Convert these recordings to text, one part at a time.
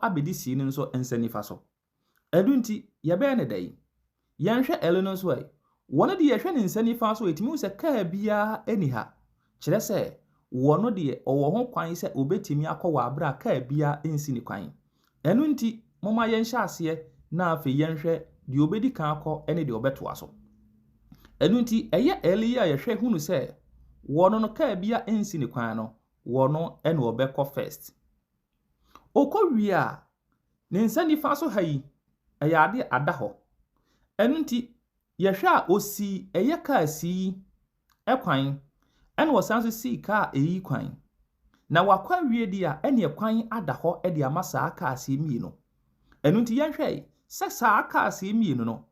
abɛdi C no nso nsa nifa so. Ɛno nti, yɛbɛyɛ no dɛn? Yɛnhwɛ L no nso ɛ. Wɔno deɛ, yɛhwɛ ne nsa nifa so, ɛtumi hu sɛ kaa biara nni ha. Kyerɛ sɛ, wɔno deɛ, ɔwɔ ho kwan sɛ obɛtumi akɔ wɔ abere a kaa biara nsi ne kwan. Ɛno nti, momma yɛnhyɛ aseɛ na afei yɛnhwɛ deɛ obɛdi kan akɔ ne deɛ ɔbɛtoa so. Ɛno nti, ɛyɛ L yi a yɛhwɛ hunu sɛ wɔno no kaa biara nsi ne kwan no, wɔno ɛna ɔbɛkɔ first. Ɔkɔ wie a, ne nsa nifa so ha yi, ɛyɛ ade ada hɔ. Ɛno nti, yɛhwɛ a osi ɛyɛ kaa C yi kwan, ɛna ɔsan nso sii kaa A yi kwan. Na wakɔ awie deɛ a, ɛneɛ kwan ada hɔ de ama saa cars yi mmienu. Ɛno nti, yɛnhwɛ sɛ saa cars yi mmienu no,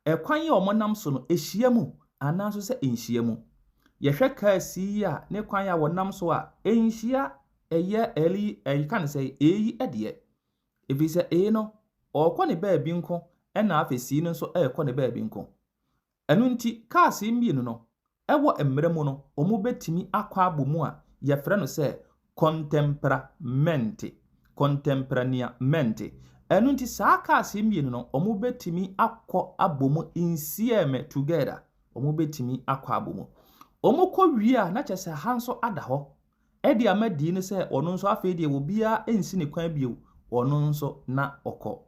ɛkwan a wɔnam so no, ɛhyia mu anaa nso sɛ ɛnhyia mu. Yɛhwɛ kaa C yi a ne kwan a wɔnam so a, ɛnhyia ɛyɛ L yi, ɛyɛ no sɛ A yi deɛ. Ɛfiri sɛ A no, ɔrekɔ ne baabi nko, ɛna afei C no nso ɛrekɔ ne baabi nko. Ɛno nti, cars yi mmienu no, ɛwɔ mmerɛ mu no, wɔn bɛtumi akɔ abɔ mu a yɛfrɛ no sɛ contemporaneamente. Contemporaneamente. Ɛno nti, saa cars yi mmienu no, wɔn bɛtumi akɔ abɔ mu insieme, together. Wɔn bɛtumi akɔ abɔ mu. Wɔn kɔ wie a, na kyerɛ sɛ ha nso ada hɔ. Ɛde ama D no sɛ ɔno nso afei deɛ, obiara nsi ne kwan bio, ɔno nso na ɔkɔ.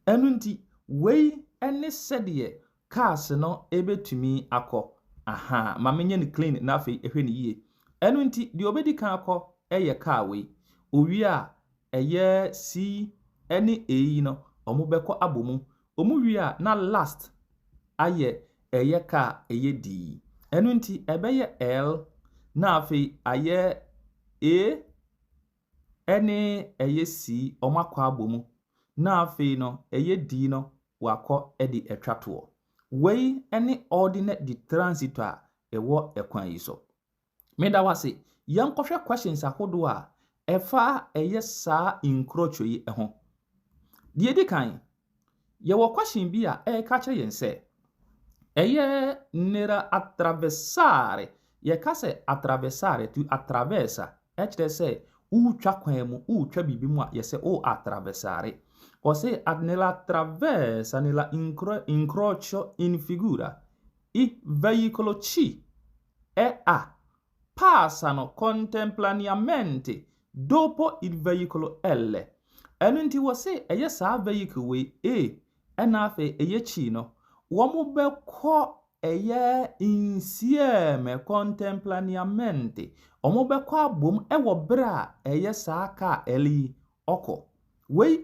Ɛno nti, wei ne sɛdeɛ cars no bɛtumi akɔ. Aha, ma menyɛ no clean na afei ɛhwɛ no yie. Ɛno nti, deɛ ɔbɛdi kan akɔ yɛ car wei. Owie a, ɛyɛ C ne A yi no, wɔn bɛkɔ abɔ mu. Wɔn wie a, na last ayɛ ɛyɛ car ɛyɛ D. Ɛno nti, ɛbɛyɛ L na afei ayɛ A ɛne ɛyɛ C, wɔn akɔ abɔ mu. Na afei no, ɛyɛ D no wakɔ de atwa toɔ. Wei ne ordine di transito a ɛwɔ ɛkwan yi so. Meda wo ase. Yɛnkɔhwɛ questions ahodoɔ a ɛfa ɛyɛ saa incrocio yi ho. Deɛ ɛdi kan, yɛwɔ question bi a ɛreka kyerɛ yɛn sɛ, ɛyɛ nell'attraversare. Yɛka sɛ attraversare, to attraversa, ɛkyerɛ sɛ woretwa kwan mu, woretwa biribi mu a yɛsɛ wo attraversare. Ɔse nell'attraversa nella incrocio in figura, i veicolo C e A passano contemporaneamente dopo il veicolo L. Ɛno nti, wɔ se ɛyɛ saa vehicle wei A ɛna afei ɛyɛ C no, wɔn bɛkɔ ɛyɛ insieme contemporaneamente. Wɔn bɛkɔ abom ɛwɔ bere a ɛyɛ saa car L yi ɔkɔ. Wei